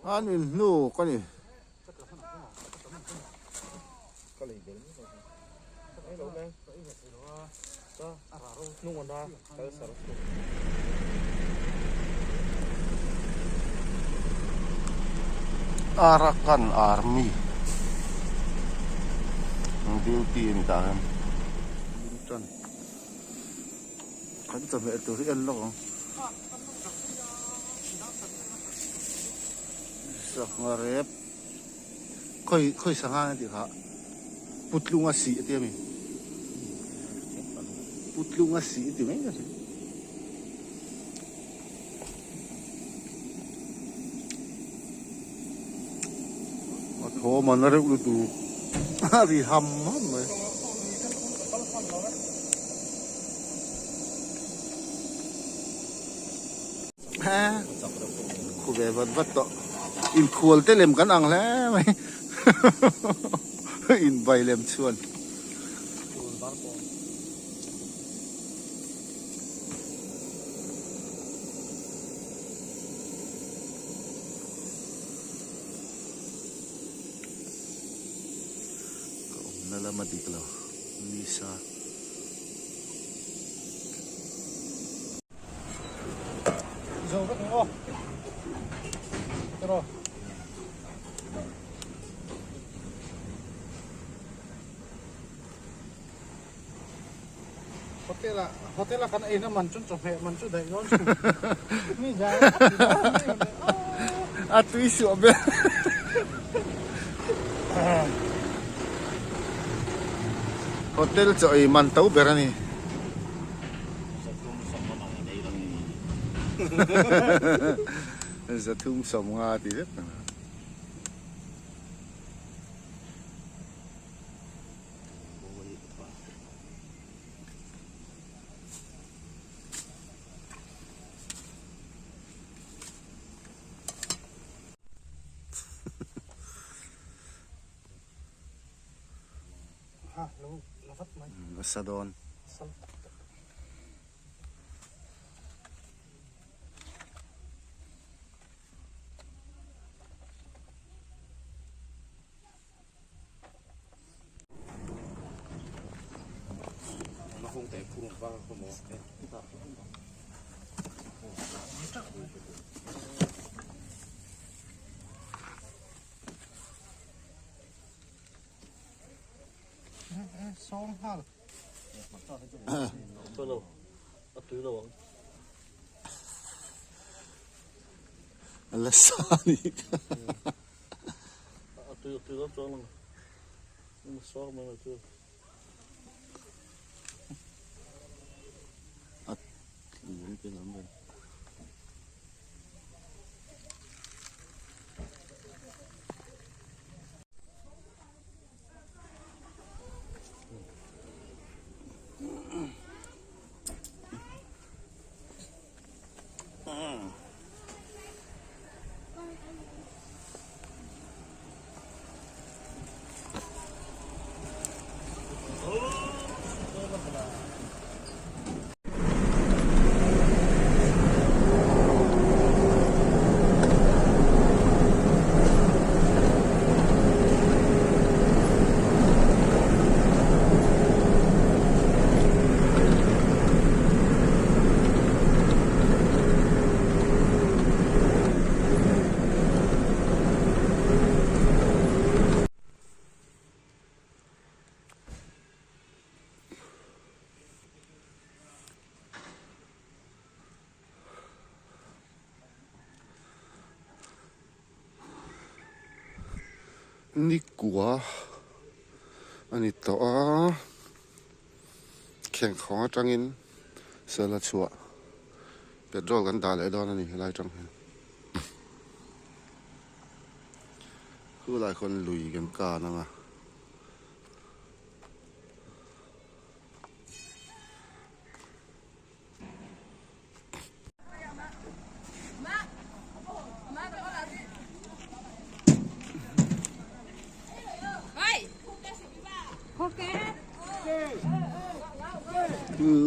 An in hnuk a ni. Arakan Army duty a ni tah hian. Kan chawhmeh tur hi en lawk ang. Sangha rep khawi khawi sangha nge tih kha putlunga sih a ti a mi putlunga sih a ti mai ka hria. A thawm a na reuh lutuk a ri ham ham mai. Khu ve vat vat tawh inkhual te lem kan ang hle mai inbai lem chuan. Ka awmna lama dik lo nisa. Zo vek ang aw. Tiraw. Hotel ah hotel a kan ei na man chu chawhmeh man chu daih dawn thin. Mi zai a tui suah ber. Hotel chaw ei man to ber a ni. Zathum sawmnga ti vek ang. A sa dawn. La sa ni kha. A tlu te lam vel. Nikua a ni tawh a, khengkhawng atangin sel a chhuah petrol kan dah leh dawn a ni helai atang hian khulai khawn lui kan kan ang a.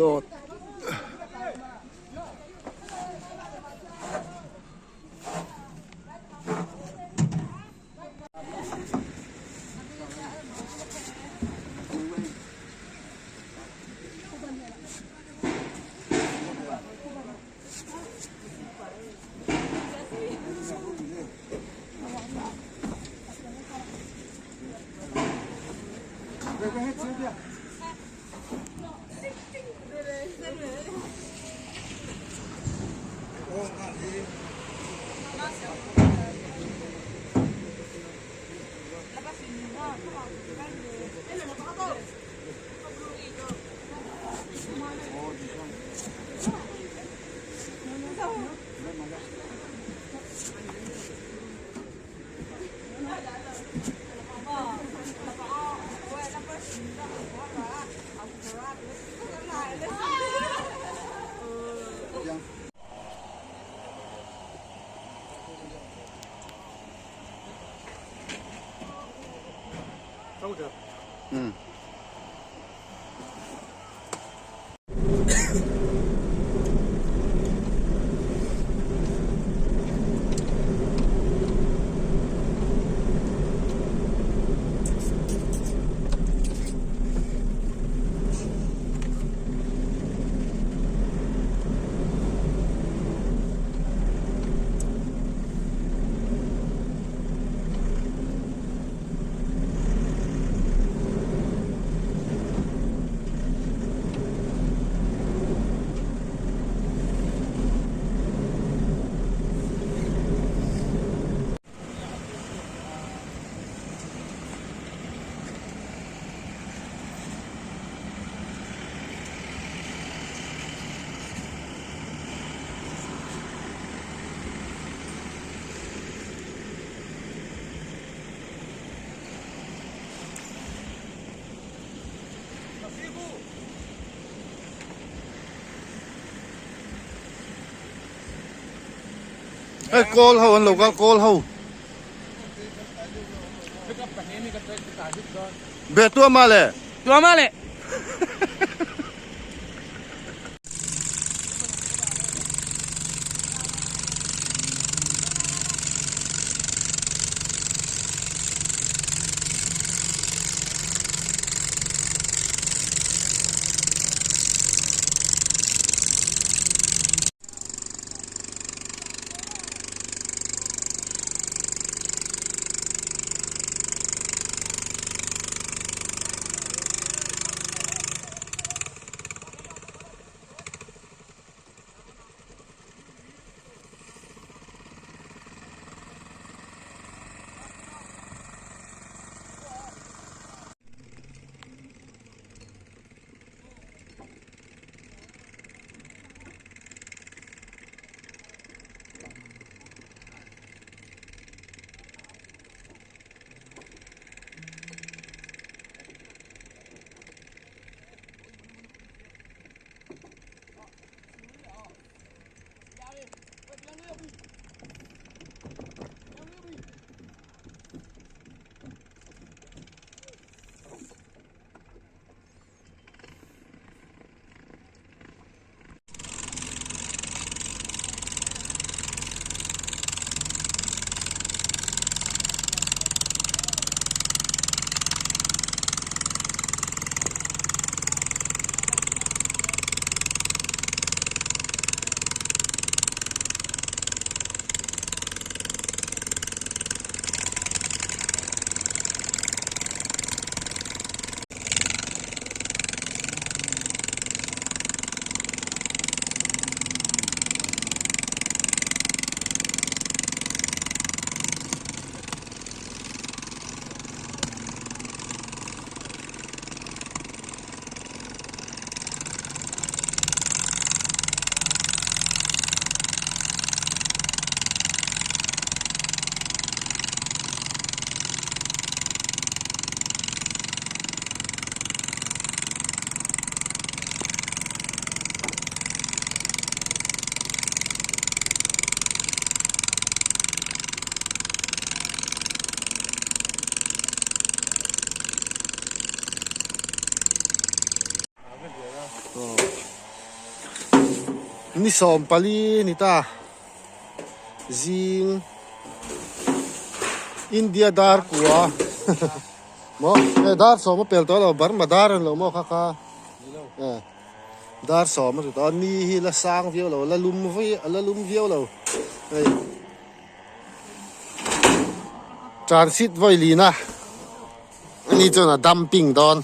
Lot. Hei kawl ho an lo kal kawl ho. Be tua ma le. Tua ma le. Ni 14 ni ta zing India dar kua maw hei dar sawm a pel tawh lo Burma dar a ni lo maw kha kha dar sawm a ni tawh a ni hi la sang viau lo la lum la lum viau lo hei transit vawi lin a ani chuan a dumping dawn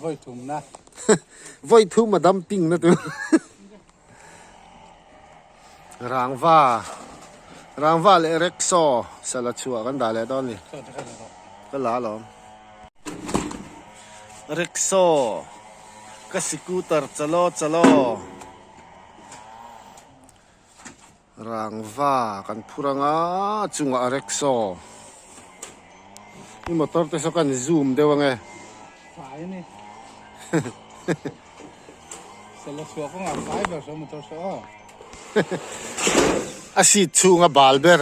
vawi thum na vawi thum a dumping na tur rangva. Rangva leh rickshaw sala chhuah kan dah leh dawn a ni. Ka la alawm. Rickshaw ka scooter chalo chalo. Rangva kan phur anga chungah rickshaw. I motor te saw kan zoom deuh ange. Fai ani. Sala chhuah kawngah fai ber saw motor saw aw. A seat chhunga bal ber.